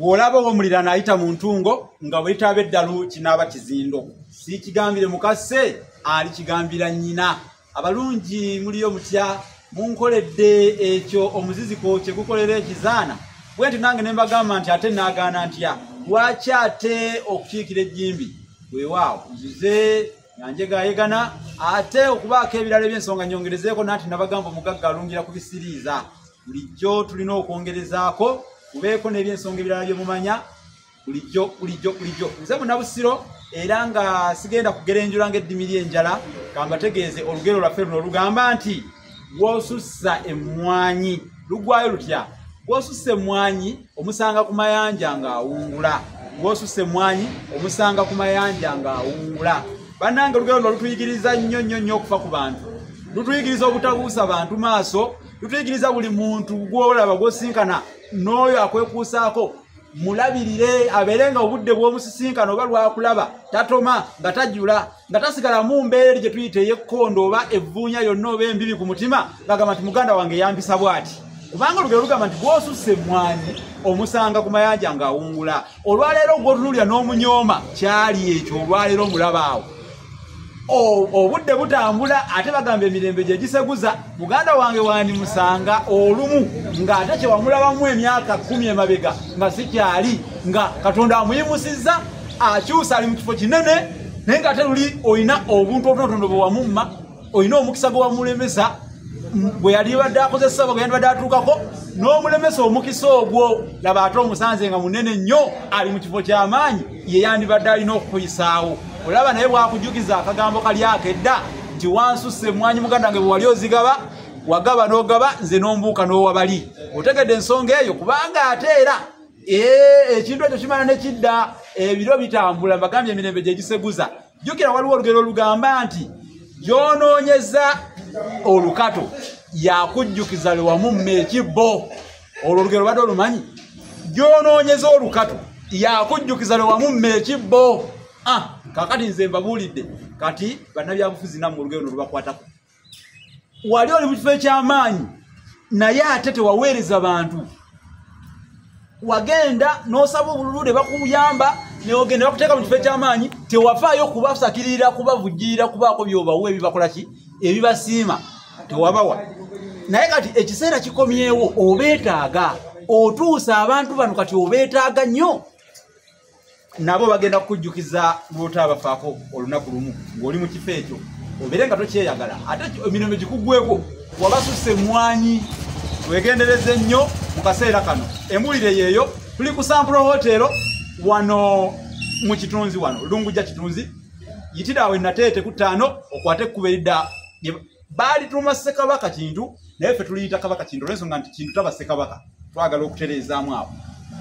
Bw'olaba ow'omuliraano ayita mu ntungo nga bwe litaaba eddalu kinaaba kizindo. Si kigambire mukase, ali kigambira nnyina. Abalungi muliyo mutya, munkoledde ekyo omuziziko kye gukolera ekizaana. Bwe ntyo nange ne mbagamba nti ate naagaana ntya, lwaki ate okukiikira ejjimbi? Weewaawo nzize nga njegayegana ate okubaako ebirala eby'ensonga nyongerezeeko nanti nabagamba omugagga alungira ku bisiriiza. Bulijjo tulina okwongerezaako kubeeko n'ebyensonga ebirala bye mumanya bulijjo bulijjo bulijjo. Nze Munnabusiro era nga sigenda kugerenjula ng'eddimi ly'enjala, kambategeeze olugero lwaffe luno olugamba nti gw'osussa emmwanyi lugwayo lutya? Gw'osussa emmwanyi omusanga ku mayanja ng'awungula. Gw'osussa emmwanyi omusanga ku mayanja ng'awungula. Bannange olugero luno lutuyigiriza nnyo nnyo nnyo okufa ku bantu. Lutuyigiriza obutabuusa bantu maaso, lutuyigiriza buli muntu gw'olaba gw'osinkana n'oyo akwekuusaako mulabirire abeere nga obudde bw'omusisinkana oba lwakulaba tatoma nga tajula nga tasigala mu mbeera eri gye tuyita ey'ekkondo oba evvuunya yonna oba embibi ku mutima ng'agamba nti muganda wange yampisa bw'ati. Kubanga olugero lugamba nti gw'osussa emmwanyi omusanga ku mayanja ng'awungula. Olwaleero gw'otunuulira n'omunyooma kyali ekyo olwaleero omulaba awo. Obudde butambula ate bagamba emirembe gye giseguza. Muganda wange wandimusanga olumu ng'ate kye wamulabamu emyaka 10 emabega nga sikyali, nga Katonda amuyimusizza akyusa ali mu kifo kinene, naye ng'ate luli olina obuntu obutonotono bwe wamumma, olina omukisa gwe wamulemesa bwe yali badde akozesa bwe yandibadde atuukako n'omulemesa omukisa ogwo. Laba ate omusanze nga munene nnyo ali mu kifo ky'amaanyi ye yandibadde alina okukuyisaawo. Olaba naye bw'akujjukiza akagambo kali akedda nti wansusse emmwanyi muganda wange bwe wali ozigaba, wagaba n'ogaba nze n'ombuuka n'owabali. Otegedde ensonga eyo kubanga ate era ekintu ekyo kimala ne kidda, ebiro bitambula, mbagambye emirembe gye giseguza. Jjukira waliwo olugero olugamba nti gy'onoonyeza olukato yakujjukiza lwe wamumma ekibbo. Olwo olugero badde olumanyi? Gy'onoonyeza olukato yakujjukiza lwe wamumma ekibbo. Kaakati nze mbabuulidde kati bannabyabufuzi nammwe olugero luno lubakwatako. Wali oli mu kifo eky'amaanyi naye ate tewaweereza bantu. Wagenda n'osaba obululu ne bakuyamba n'ogenda bakuteeka mu kifo eky'amaanyi, tewafaayo kubasakirira, kubavujjirira, kubaako by'obawa ebibakola ki, ebibasiima, tewabawa. Naye kati ekiseera kikomyewo, obeetaaga, otuusa abantu bano kati obeetaaga nnyo. Nabo bagenda kukujjukiza lw'otaabafaako olunaku lumu ng'oli mu kifo ekyo, obeere nga tokyeyagala ate emirembe gikuggweko, wabasussa emmwanyi. Weegendereze nnyo mu kaseera kano. Embuulire yeeyo, tuli ku Sampro Hotel wano mu Kitunzi, wano Lungujja Kitunzi. Yitira awo Nateete ku 5 okwate ekkubo eridda. Baalituuma Ssekabaka Kintu, naye ffe tuliyita Kabaka Kintu olw'ensonga nti Kintu taba Ssekabaka, twagala okutereezaamu awo.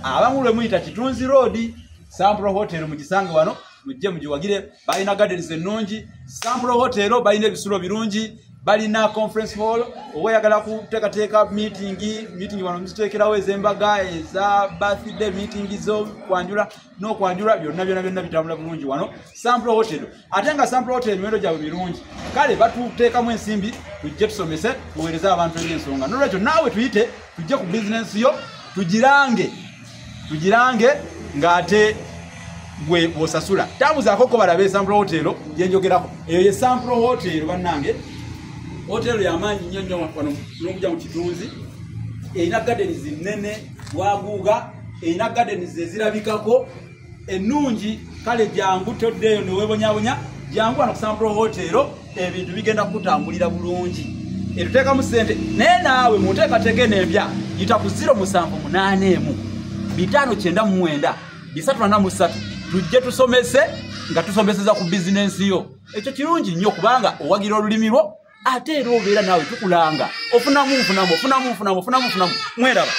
Abamu lwe muyita Kitunzi Road, Sampro Hotel mugisange wano, mujje mugiwagire. Balina gardens ennungi, Sampro Hotel balina ebisulo birungi, balina conference hall, oba oyagala kuteekateeka meeting wano muziteekerawo ez'embaga, eza birthday, meeting z'okwanjula n'okwanjula, byonna byonna byonna bitambula bulungi wano Sampro Hotel. Ate nga Sampro Hotel emiwendo gyabwe mirungi, kale batuteekamu ensimbi tujje tusomese tuweereze abantu eby'ensonga. N'olwekyo naawe tuyite tujje ku bizinensi yo tugirange ng'ate gwe bw'osasula. Tambuzaako ko balabe Sampro Hotel gye njogerako. Eyo ye Sampro Hotel bannange, hotel y'amaanyi nnyo nnyo wano n'okujja mu Kitunzi. Erina gardens nnene bwaguuga, erina gardens ezirabikako ennungi. Kale jangu toddeeyo ne weebonyabonya, jangu wano ku Sampro Hotel, ebintu bigenda kukutambulira bulungi. Etuteekamu ssente, naye naawe mu nteekateeka eno empya yita ku 0781 599 343 tujje tusomese nga tusomeseza ku bizinensi yo. Ekyo kirungi nnyo kubanga owagira olulimi lwo, ate era obeera naawe tukulanga ofunamu nfunamu ofunamu nfunamu ofunamu nfunamu. Mweraba.